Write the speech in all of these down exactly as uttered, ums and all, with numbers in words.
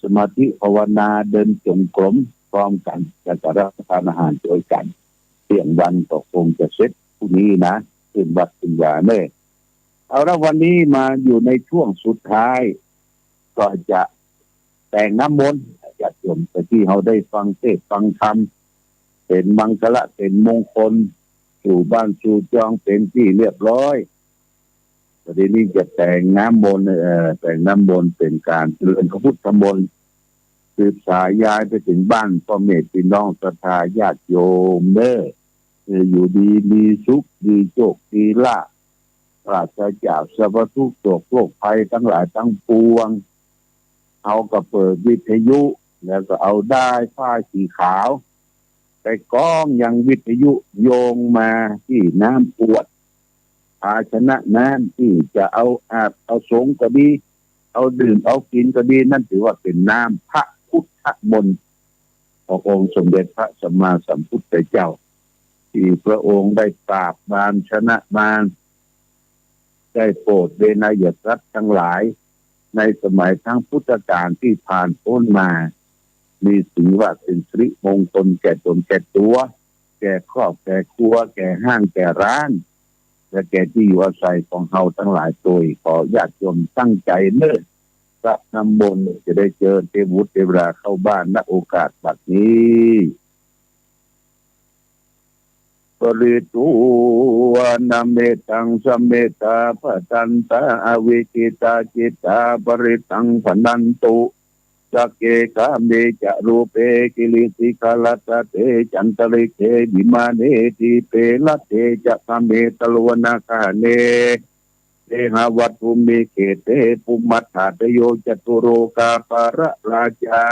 สมาธิภาวนาเดินจงกรมพร้อมกัน แล้วก็รับประทานอาหารด้วยกัน เที่ยงวันก็คงจะเสร็จพรุ่งนี้นะ ขึ้นวัดขึ้นวาเน่อ เอาละ วันนี้มาอยู่ในช่วงสุดท้าย ก็จะแต่งน้ำมนต์ ญาติโยม แต่ที่เราได้ฟังเทศน์ฟังธรรม เป็นมังคละ เป็นมงคล สู่บ้านสู่จองเป็นที่เรียบร้อย ประเดี๋ยวนี้จะแต่งน้ำมนต์ เอ่อ แต่งน้ำมนต์เป็นการเจริญพระพุทธมนต์ สืบสายยายไปถึงบ้านพ่อแม่พี่น้องศรัทธาญาติโยมเด้อ เออ อยู่ดีมีสุข มีโชค มีลาภ ปราศจากสรรพทุกข์โศกโรคภัยทั้งหลายทั้งปวง เอากระเปิดวิทยุ แล้วก็เอาด้ายผ้าสีขาว ไปคล้องยังวิทยุ โยงมาที่น้ำขวด ภาชนะน้ำที่จะเอาอาบเอาสงก็ดี เอาดื่มเอากินก็ดี นั่นถือว่าเป็นน้ำพระพุทธมนต์ ขององค์สมเด็จพระสัมมาสัมพุทธเจ้า ที่พระองค์ได้ปราบมารชนะมาร ได้โปรดเวนยสัตว์ทั้งหลาย ในสมัยครั้งพุทธกาลที่ผ่านพ้นมา มีถือว่าเป็นสิริมงคลแก่ตนแก่ตัว แก่ครอบแก่ครัว แก่ห้างแก่ร้าน และแก่ที่อยู่อาศัยของเราทั้งหลายโดย ขอญาติโยมตั้งใจเน้อ รับน้ำมนต์ จะได้เชิญเทพบุตรเทวดาเข้าบ้าน ณ โอกาสบัดนี้ Pharitvāna mettaṃ samettā bhadantā avikkhittacittā parittaṃ bhaṇantu. Sagge kāme ca rūpe girisikharataṭe cantalikkhe vimāne dīpe raṭṭhe ca gāme taruvanagahane gehavatthumhi khette bhummā ṭhānaso ca lokapālā rājā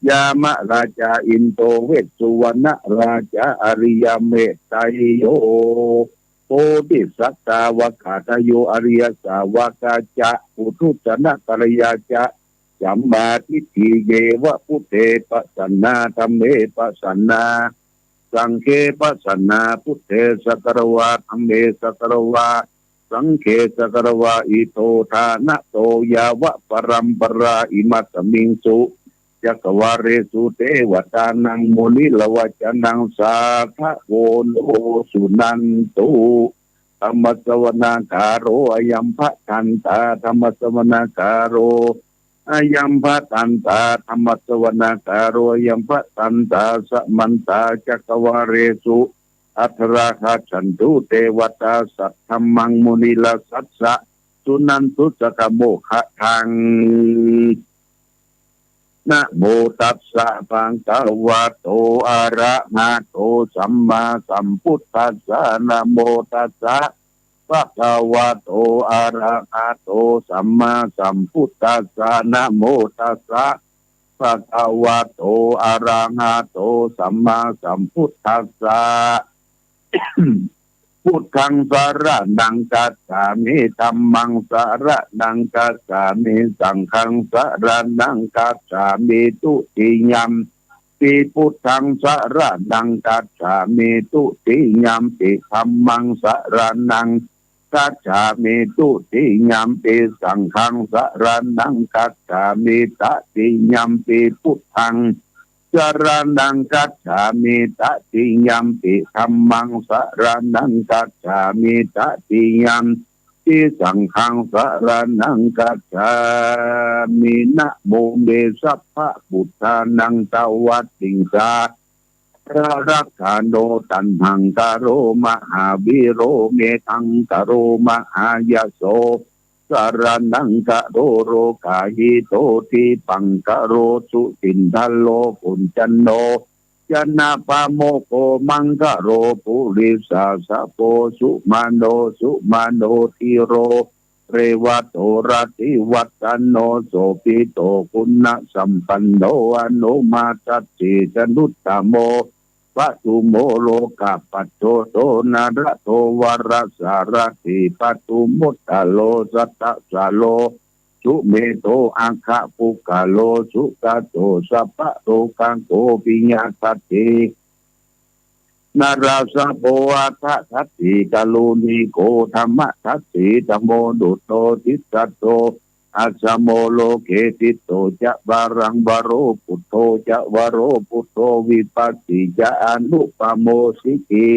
yāmarājā indo vessuvaṇṇarājā ariyametteyyo bodhisattāva āriya sāvakā ca puthujjana kalyāṇā ca sammādiṭṭhī ye buddhe pasannā dhamme pasannā saṅghe pasannā buddhe sakkatvā dhamme sakkatvā saṅghe sakkatvā ito ṭhānaso yāva paramparā imasmiṃ su cakkavāḷesu devatānaṃ munirājavacanaṃ sādhavo no suṇantu. Dhammassavanakālo ayambhadantā. Dhammassavanakālo ayambhadantā. Dhammassavanakālo ayambhadantā. Samantā cakkavāḷesu atrāgacchantu devatā saddhammaṃ munirājassa suṇantu saggamokkhadaṃ. Namo tassa bhagavato arahato sammāsambuddhassa. Namo tassa bhagavato arahato sammāsambuddhassa. Namo tassa bhagavato arahato sammāsambuddhassa. Buddhaṃ saraṇaṃ gacchāmi. Dhammaṃ saraṇaṃ gacchāmi. Saṅghaṃ saraṇaṃ gacchāmi. Dutiyampi buddhaṃ saraṇaṃ gacchāmi. Dutiyampi dhammaṃ saraṇaṃ gacchāmi. Dutiyampi saṅghaṃ saraṇaṃ gacchāmi. Tatiyampi buddhaṃ saraṇaṃ gacchāmi. Tatiyampi dhammaṃ saraṇaṃ gacchāmi. Tatiyampi saṅghaṃ saraṇaṃ gacchāmi. Namo me sabbabuddhānaṃ dvattiṃsā lalakkhano taṇhaṅkaro mahāvīro medhaṅkaro mahāyaso saraṇaṅkaro lokahito dīpaṅkaro suciṇḍaro koṇḍañño janapāmokkho maṅgalo purisāsabho sumano sumano dhīro revato rativaḍḍhano sobhito guṇasampanno anomadassī januttamo padumo lokapajjoto nārado varasārathī padumuttaro sattasāro sumedho aggapuggalo sugato sabbalokāgo piyadassī narāsabho atthadassī kāruṇiko dhammadassi dhammo duttodittatto Ajjamo loke ṭhito ca varaṃ varo buddho ca varo buddho vipassī ca anupamo sikhī.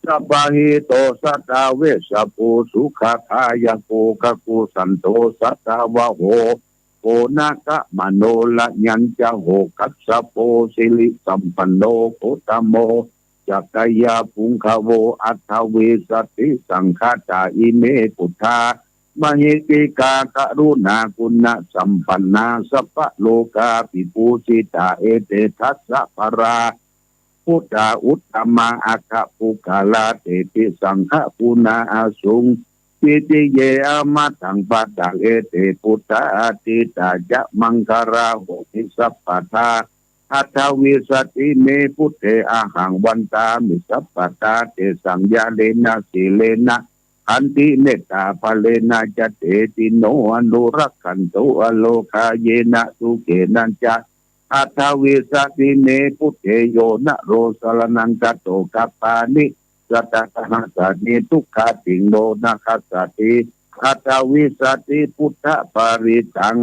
Sabbahito satthā vessabhū sukhadāyako kakusandho satthāvaho koṇāgamano raññañca hokasappo sirisampanno gotamo sakyapuṅgavo. Aṭṭhavīsati saṅkhātā ime buddhā mahiddhikā karuṇāguṇasampannā sabbalokavibhūsitā. Ete dasa balā buddhā uttamā aggapuggalā tepi saṅghaguṇā asuṃ. Sittiye amataṃ padaṃ ete buddhā atītā ca maṅgalā honti sabbadā. Aṭṭhavīsati me buddhe ahaṃ vandāmi sabbadā. Tesaṃ ñāṇena sīlena khantimettābalena ca tejino anurakkhantu arogā yena sukhena ca. Aṭṭhavīsati me buddhe yo naro saraṇaṃ gato kappāni satasahasāni duggatiṃ no nagacchati. Aṭṭhavīsati buddhaparittaṃ.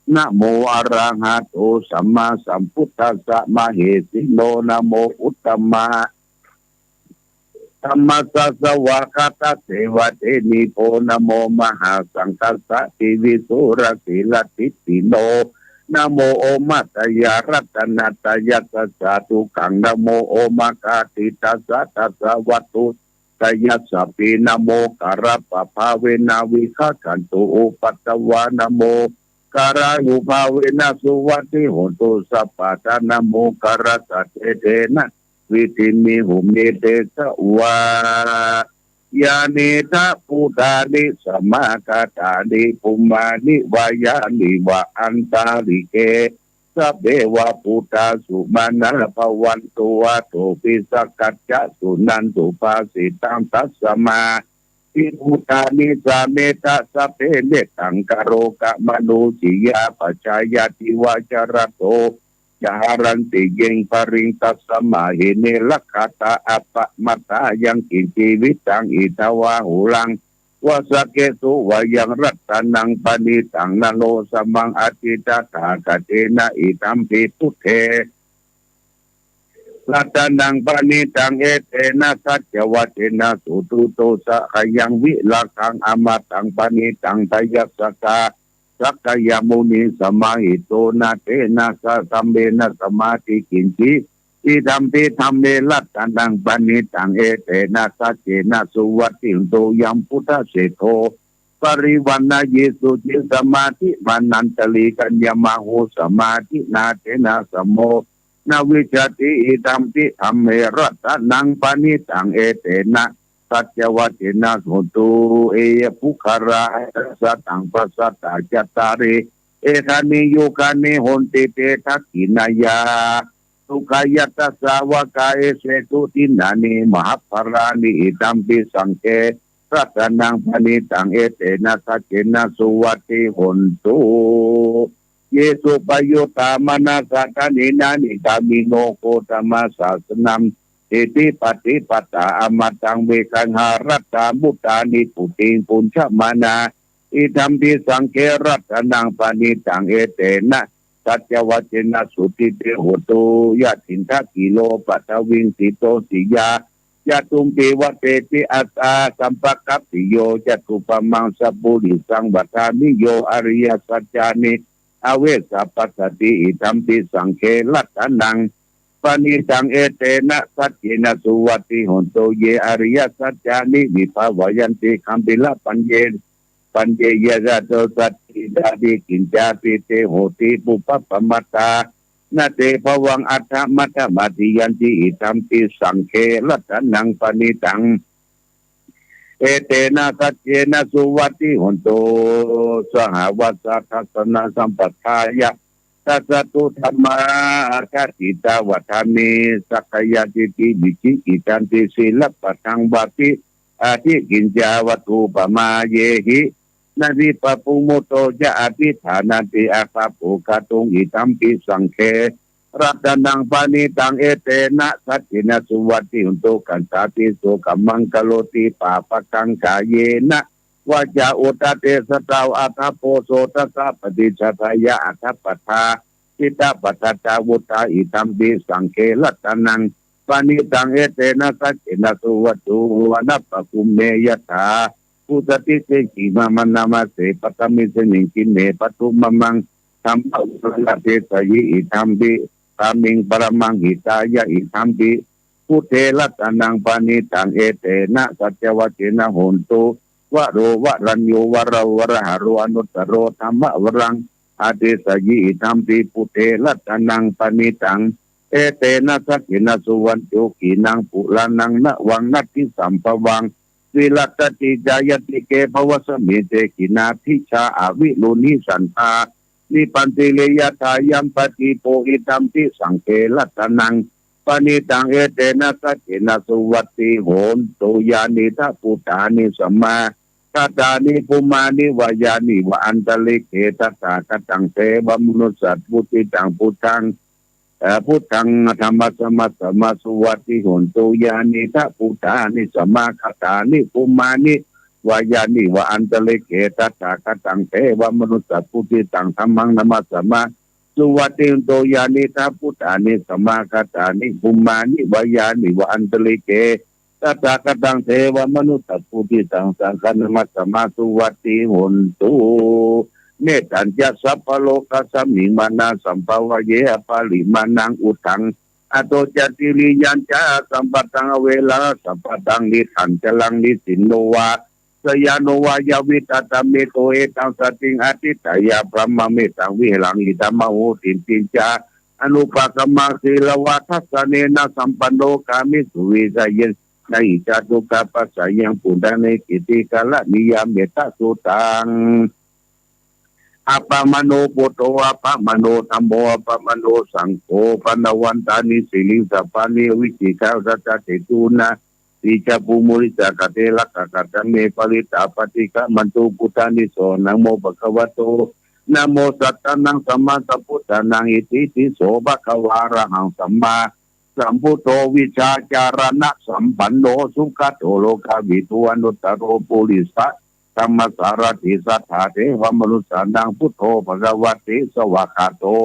Namo arahato sammāsambuddhassa mahesino. Namo uttamadhammassa svākkhātasseva tenidho. Namo mahāsaṅghassāpi visuddhasīladiṭṭhino. Namo omātyāraddhanattayassa sādhukaṃ. Namo omakātītassa tassa vatthuttayassapi. Namokārappabhāvena vigacchantu upaddavā. Namokārānubhāvena suvatthi hotu sabbadā. Namokārassa tejena vidhimhi homi tejavā. Yānīdha bhūtāni samāgatāni bhummāni vā yāni va antalikkhe sabbeva bhūtā sumanā bhavantu. Athopi sakkacca suṇantu bhāsitaṃ. Tasmā hi bhūtā nisāmetha sabbe mettaṃ karotha mānusiyā pajāya divā ca ratto ca haranti yeṃ baliṃ. Tasmā hi ne rakkhatha appamattā. Yaṃ kiñci vittaṃ idha vā huraṃ vā saggesu vā yaṃ ratanaṃ paṇītaṃ na no samaṃ atthi tathāgatena idampi buddhe ratanaṃ paṇītaṃ etena saccavajjena suṭṭhito ca khayaṃ virāgaṃ amataṃ paṇītaṃ. Tayajjhagā sakyamunī samāhito na tena saddhammena samatthi kiñci idampi dhamme ratanaṃ paṇītaṃ etena saccena suvatthi hotu. Yambuddhaseṭṭho parivaṇṇayī suciṃ samādhimānantarikaññamāhu samādhinā tena samo na vijjati idampi dhamme ratanaṃ paṇītaṃ etena saccavajjena suvatthi hotu. Ye puggalā aṭṭha sataṃ pasatthā cattāri etāni yugāni honti te dakkhiṇeyyā sukhāya tassa āvakā esesu dinnāni mahapphalāni idampi saṅghe ratanaṃ paṇītaṃ etena saccena suvatthi hotu. Ye suppayuttā manasā daḷhena nikkāmino gotamasāsanamhi paṭipadā amataṃ vigayha laddhā mudhā nibbutiṃ bhuñjamānā idampi saṅghe ratanaṃ paṇītaṃ etena saccavajjena suvatthi hotu. Yathindakhīlo paṭhaviṃ sito siyā catumbhi vātebhi asampakampiyo tathūpamaṃ sappurisaṃ vadāmi yo ariyasaccāni avecca passati idampi saṅghe ratanaṃ paṇītaṃ etena saccena suvatthi hotu. Ye ariyasaccāni vibhāvayanti gambhīrapaññe paññeyya yathindakhīlāni kiñcāpi te honti pubbappamatā na te bhavaṃ aṭṭhamātamatthiyanti idampi saṅghe ratanaṃ paṇītaṃ etena saccena suvatthi hotu. Sahāvassa dassanasampadāya dassatthudhammā ācaritvā vadāmi sakyādiṭṭhi vicikicchānti sīlabbataṃ vāpi ādikiñcā vatthupameyyāhi na vipappuṃ mutto ca abhiṭhānāti aggapokathuṃ idampi saṅghe ratanaṃ paṇītaṃ etena saccena suvatthi hotu. Kaṇṭhābhiso kamaṃ karoti pāpakaṃ kāyena vācā uda te sadā atha bho sodasa paṭicchādāya attapattā cittapattā ca vuttā idampi saṅghe ratanaṃ paṇītaṃ etena saccena suvatthi hotu. Anappagome yathā phussitissite khīṇamanāmase paṭhamasmiṃ khīṇe patthumamaṃ dhammavaraṃ adesayi idampi asmiṃ paramaṃ hitāya idampi buddhe ratanaṃ paṇītaṃ etena saccavajjena hontu varo varaññū varā varāharo anuttaro dhammavaraṃ adesayi idampi buddhe ratanaṃ paṇītaṃ etena saccena suvatthi hotu. Khīṇaṃ purāṇaṃ navaṃ natthi sambhavaṃ virattacittāyatike bhavasmiṃ te khīṇabījā avirūḷhichandā nibbanti yathāyampadīpo idampi saṅghe ratanaṃ paṇītaṃ etena saccena suvatthi hotu. Yānīdha bhūtāni samāgatāni bhummāni vā yāni va antalikkhe tathāgataṃ devamanussapūjitaṃ buddhaṃ eh, buddhaṃ dhammasamassāma suvatthi hotu. Yānīdha bhūtāni samāgatāni bhummāni vā yāni va antalikkhe tathāgataṃ devamanussapūjitaṃ dhammaṃ namassāma suvatthi hotu. Yānīdha bhūtāni samāgatāni bhummāni vā yāni va antalikkhe tathāgataṃ devamanussapūjitaṃ saṅghaṃ namassāma suvatthi hotu. Mettañca sabbalokasmiṃ mānasambhāvaye aparimāṇaṃ uddhaṃ adho ca tiriyañca asambādhaṃ averaṃ asapattaṃ. Tiṭṭhañcaraṃ nisinno vā sayāno vā yāvatassa vigatamiddho etaṃ satiṃ adhiṭṭheyya brahmametaṃ vihāraṃ idhamāhu. Diṭṭhiñca anupagamma sīlavā dassanena sampanno kāmesu vineyya na hi jātu gabbhaseyyaṃ punaretīti karaṇīyamettasuttaṃ. Appamāṇo buddho appamāṇo dhammo appamāṇo saṅgho paṇṇavantāni siriṃsapāni avecchittaṃ sattā ṭhātu na tejā pūmārī ca kathe rakkhā katame parittā paṭikkamantu buddhāni so namo bhagavato namo sattannaṃ sammāsambuddhānaṃ itipi so bhagavā arahaṃ sammā sambuddho vijjācaraṇasampanno sugato lokavidū anuttaro purisadammasārathi satthā devamanussānaṃ buddho bhagavāti. Svākkhāto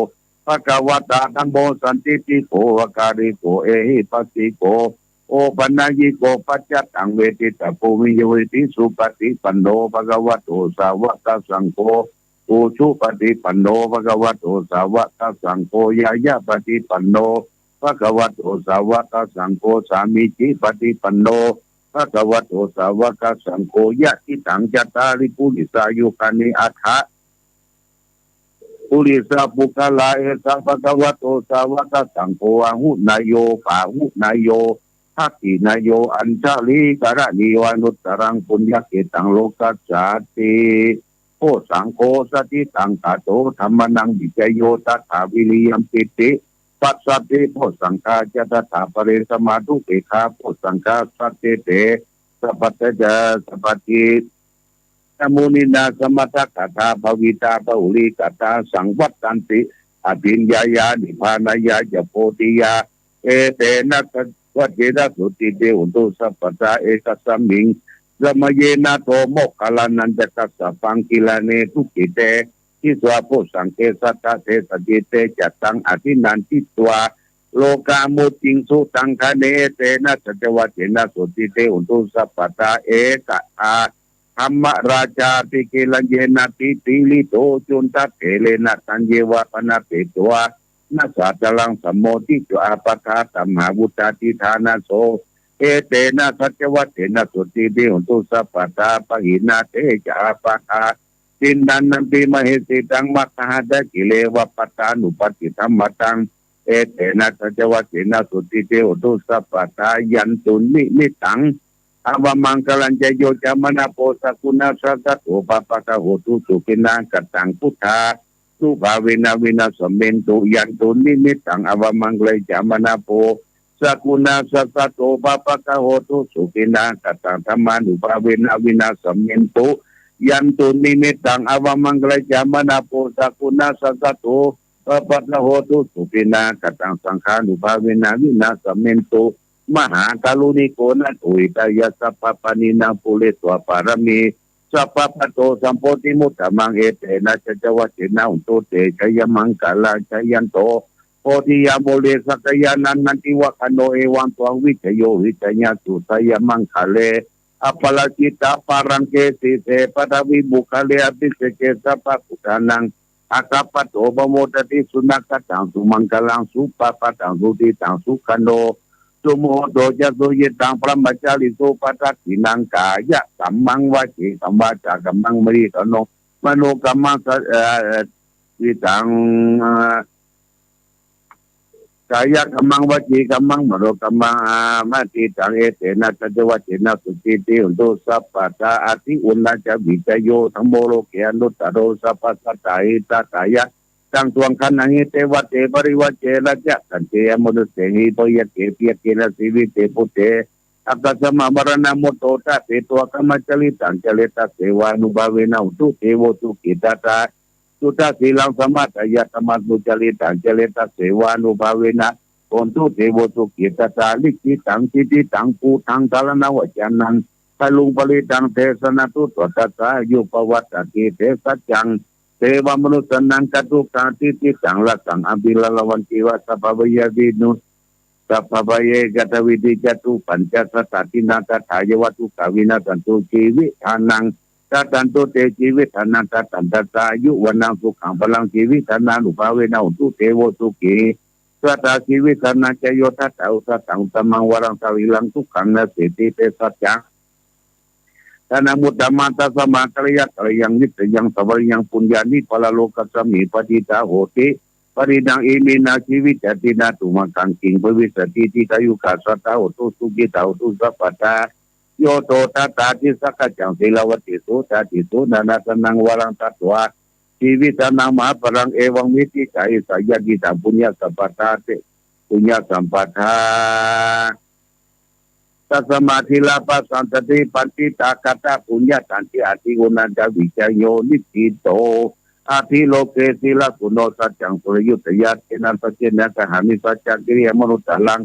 bhagavatā dhammo sandiṭṭhiko akāliko ehipassiko opanayiko paccattaṃ veditabbo viññūhīti. Supaṭipanno bhagavato sāvakasaṅgho ujupaṭipanno bhagavato sāvakasaṅgho ñāyapaṭipanno bhagavato sāvakasaṅgho sāmīcipaṭipanno bhagavato sāvakasaṅgho yadidaṃ cattāri purisayugāni aṭṭha purisapuggalā esa bhagavato sāvakasaṅgho āhuneyyo pāhuneyyo dakkhiṇeyyo añjalikaraṇīyo anuttaraṃ puññakkhettaṃ lokassāti. Pho saṅgho satiṭṭhaṃ gato dhammānaṃ vicayo tathā viriyampīti passaddhi. Pho saṅghā ca tathāpare samādhupekkhitāpho saṅghā sattete sabbadassapaṭi yamuninā samādakkhatā bhāvitā bahulīkatā saṃvattanti abhiññāya nibbānāya ca bodhiyā. Etena saccavajjena sotthi te hotu sabbadā. Ekasmiṃ samaye nātho moggallānañca kassapaṃ gilāne dukkhite disvā pho saṅghe satta desayi te ca taṃ abhinanditvā rogā mucciṃsu taṅkhaṇe. Etena saccavajjena sotthi te hotu sabbadā. Ekadā dhammarājāpi gelaññenābhipīḷito cundattherena taññeva bhaṇāpetvā na sādaraṃ sammoditvā ābādhā tamhā vuṭṭhāsi ṭhānaso. Etena saccavajjena sotthi te hotu sabbadā. Pahīnā te ca ābādhā tiṇṇannampi mahesinaṃ maggāhatakileva pattānuppattidhammataṃ. Etena saccavajjena sotthi te hotu sabbadā. Yandunnimittaṃ avamaṅgalañca yo cāmanāpo sakuṇassa saddo pāpaggaho dussupinaṃ kataṃ buddhānubhāvena vināsamentu. Yandunnimittaṃ avamaṅgalañca cāmanāpo sakuṇassa saddo pāpaggaho dussupinaṃ kataṃ dhammānubhāvena vināsamentu. Yandunnimittaṃ avamaṅgalañca cāmanāpo sakuṇassa saddo pāpaggaho dussupinaṃ kataṃ saṅghānubhāvena vināsamentu. Mahākāruṇiko nātho hitāya sabbapāṇinaṃ pūretvā pāramī sabbagatto sambodhimuttamaṃ, etena saccavajjena hotu te jayamaṅgalaṃ. Jayanto bodhiyā mūle sakyānaṃ nandivaḍḍhano, evaṃ tvaṃ vijayo hohi jayassu jayamaṅgale, aparājitapallaṅke sīse paṭhavipokkhare abhiseke sabbabuddhānaṃ aggappatto pamodati. Sunakkhattaṃ sumaṅgalaṃ supabhātaṃ suhuṭṭhitaṃ sukhaṇo sumuhutto ca suyiṭṭhaṃ brahmacārisu padakkhiṇaṃ kāyakammaṃ vacīkammaṃ vācākammaṃ paṇidhī no manokammaṃ sa- eh, ṭhitaṃ kāyakammaṃ vacīkammaṃ manokammaṃ paṇidhī ṭhitaṃ, etena saccavajjena suvatthi hotu sabbadā. Atthi uṇhassa vijayo dhammo loke anuttaro sabbasattahitatthāya taṃ tvaṃ gaṇhāhi devate parivajje rājadaṇḍe amanussehi. Bhayagge bhiyagge na jīvite bhūte ākassā maraṇā mutto ca phetvā kammacaritaṃ care tasseva ānubhāvena hotu devo sukhī tathā. Suddhasīlaṃ samādāya dhammanucaritaṃ care tasseva ānubhāvena hotu devo sukhī tathā. Likkhitaṃ cintitaṃ pūṭaṃ dhāraṇā vacanaṃ garuṃ paṇītaṃ desanaṃ sutvā tassa āyu pavaḍḍhatīti. Saccaṃ devamanussānaṃ kātukaṃ cintitaṃ rāgaṃ abhiññāya raṇavancevaṃ sabbabhayā vinassantu sabbabhayā ekadā vītī ca dukkhamicchasā. Satā dinnā tathā yāva dukkhā vinassantu jīvitthānaṃ dadantu te jīvitthānaṃ dadaṃ tassa āyu vaṇṇaṃ sukhaṃ balaṃ. Jīvitthānānubhāvena hotu devo sukhī sadā. Jīvitthānañca yo dadā uttamaṃ uttamaṃ varaṃ sārīraṃ sukhaṃ nasīti. Te saccaṃ ṭhānamuttamaṃ. Tasmā kālāya kālaṃ nisayaṃ sārīraṃ puññāni paralokasmiṃ patiṭṭhā honti pāṇino. Iminā jīvitadīnā tumhākaṃ kiṃ bhavissatīti. Dīghāyukā sadā hontu sukhitā hontu sabbadā. Yo to dadā disā saggañcaṃ sīlavati sujaṭi sunaṇḍasanaṃ varaṃ datvā jīvitthānaṃ mahapphalaṃ evamvidhikā esa yadidaṃ puññasampadaṃ. Puññasampadā. Tasmā dhīrā passaddhāti paṇḍitā kataṃ puññaṃ danti. Atthi uṇhassa vijayo niṭṭhito atthi loke sīlaguṇo saccaṃ suṇātha yutthāya. Tena saccena kāhāmi saccakiriyamanuttaraṃ,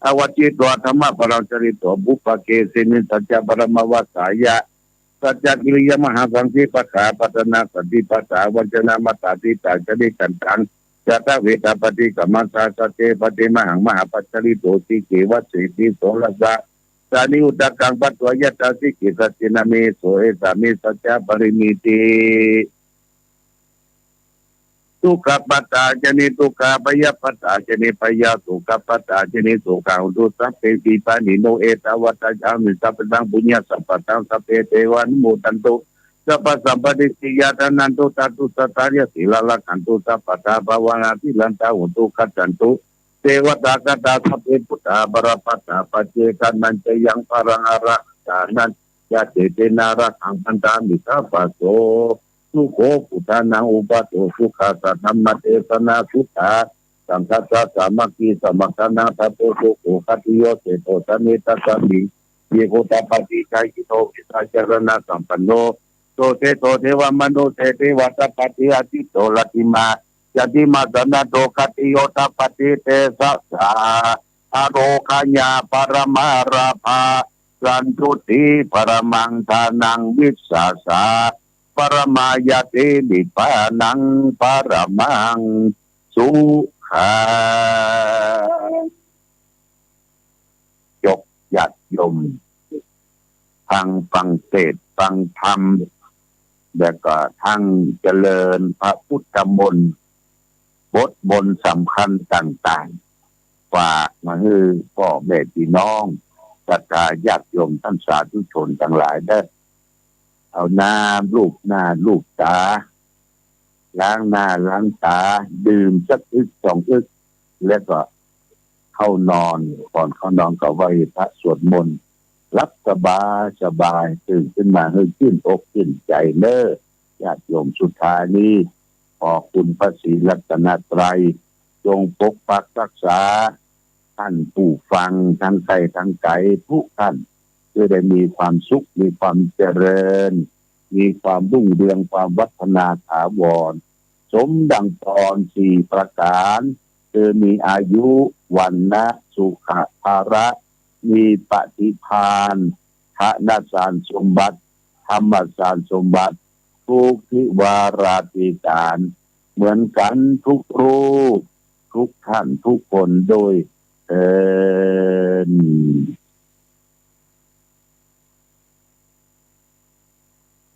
avacitvā dhammabalaṃ caritvā pubbakehiṃ. Saccaṃ paramavasāya saccakiriyamahaṃ sandhipādā paṭhānā sandipadā vañcanā mātā sitā ca nikkhantā jātaveda paṭikkama. Saha sacce pate mahāṃ mahāpajjalito sikkheva sīse sorasā sāni udakaṃ patvā yathā sikhī saccena meso. Esā me saccapāramīti. Dukkhappattā ca niddukkhā bhayappattā ca nibbhayā sokappattā ca nissokā hontu sabbepi pāṇino. Ettāvatā ca amhehi sambhataṃ puññasampadaṃ sabbe devānumodantu sabbasampattisiddhiyā. Dānaṃ dadantu saddhāya sīlaṃ rakkhantu sabbadā bhāvanābhiratā hontu gacchantu devatāgatā. Sabbe buddhā balappattā paccekānañca yaṃ balaṃ arahantānañca tejena rakkhaṃ bandhāmi sabbaso. Sukho buddhānaṃ uppādo sukhā saddhammadesanā suddhā saṅghassa sāmaggī samaggānaṃ tapo sukho. Khattiyo seṭṭho janetasmiṃ ye gotapati jahino vijjācaraṇasampanno so seṭṭho devamanussānaṃ devatappati ajito rattimānā candimā sannaddho. Khattiyo tapati tejasā ārogyañā paramā lābhā santuṭṭhi paramaṃ dhanaṃ vissāsā paramā ñātī nibbānaṃ paramaṃ sukhaṃ. ยกญาติโยมทั้งฟังเทศน์ฟังธรรม แล้วก็ทั้งเจริญพระพุทธมนต์ บทมนต์สำคัญต่างๆ ฝากมาหื้อพ่อแม่พี่น้องศรัทธาญาติโยมท่านสาธุชนทั้งหลายเด้อ เอาน้ำลูบหน้าลูบตา ล้างหน้าล้างตา ดื่มสักอึกสองอึก แล้วก็เข้านอน ก่อนเข้านอนก็ไหว้พระสวดมนต์ หลับสบายสบาย ตื่นขึ้นมาให้ชื่นอกชื่นใจเน้อ ญาติโยม สุดท้ายนี้ ขอคุณพระศรีรัตนตรัย จงปกปักรักษา ท่านผู้ฟังทั้งใกล้ทั้งไกลทุกท่าน เพื่อได้มีความสุข มีความเจริญ มีความรุ่งเรือง ความวัฒนาถาวร สมดังพรสี่ประการ คือมีอายุ วรรณะ สุขะ พละ มีปฏิภาณ ธนสารสมบัติ ธรรมสารสมบัติ ทุกทิวาราธิการ เหมือนกันทุกรูป ทุกท่านทุกคนด้วยเทอญ